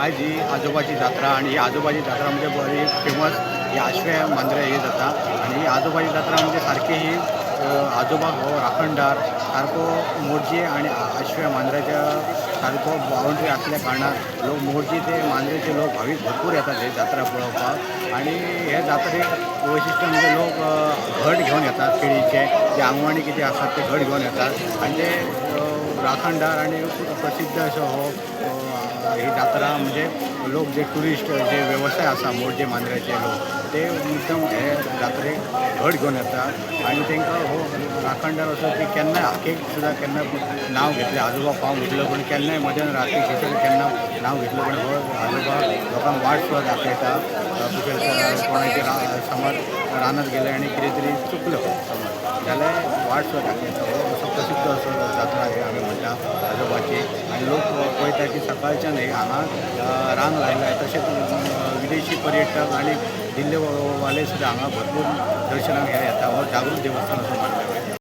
आयज ही आजोबाची जात्रा आनी ही आजोबाची जात्रा म्हणजे बरी फेमस ही आश्वें मांद्रे ही जाता. आनी ही आजोबाची जात्रा म्हणजे सारकी ही आजोबा हो राखणदार सारको मोरजी आनी आश्वें मांद्र्याच्या सारको बावंड्री आसल्या कारणान लोक मोरजी ते मांद्रेचे लोक भावीक भरपूर येतात ही जात्रा पळोवपाक. आनी हे जात्रेक वैशिश्ट म्हणजे लोक घट घेवन येतात, केळीचे जे आंगवाणी कितें आसात ते घट घेवन येतात आनी ते राखणदार आनी प्रसिद्ध असो हो ही जात्रा म्हणजे लोक जे ट्युरिस्ट जे वेवसाय आसा मोरजे मांद्र्याचे लोक ते मुद्दम हे जात्रेक घट घेवन येता आनी तांकां हो राखणदार असो की केन्नाय हाकेक सुद्दां केन्ना नांव घेतलें, आजोबा पाव म्हटलो पण केन्नाय मध्यान राती थंयसर केन्ना नांव घेतलं पण हो आजोबा लोकांक वाट सुद्दां दाखयता. कोणाचे समज रानात गेले आनी कितें तरी चुकलो समज जाल्यार वाट सुद्दां दाखयता. हो असो प्रसिद्ध असो जात्रा हे आमी म्हणटा आजोबाची. आनी लोक पळयता की सकाळच्यान हे हांगा रांग लायल्या. तशेंच विदेशी पर्यटक आनी दिल्ले वाले सुद्दां हांगा भरपूर दर्शनाक हे येता. हो जागृत देवस्थान असो मानलें वयता.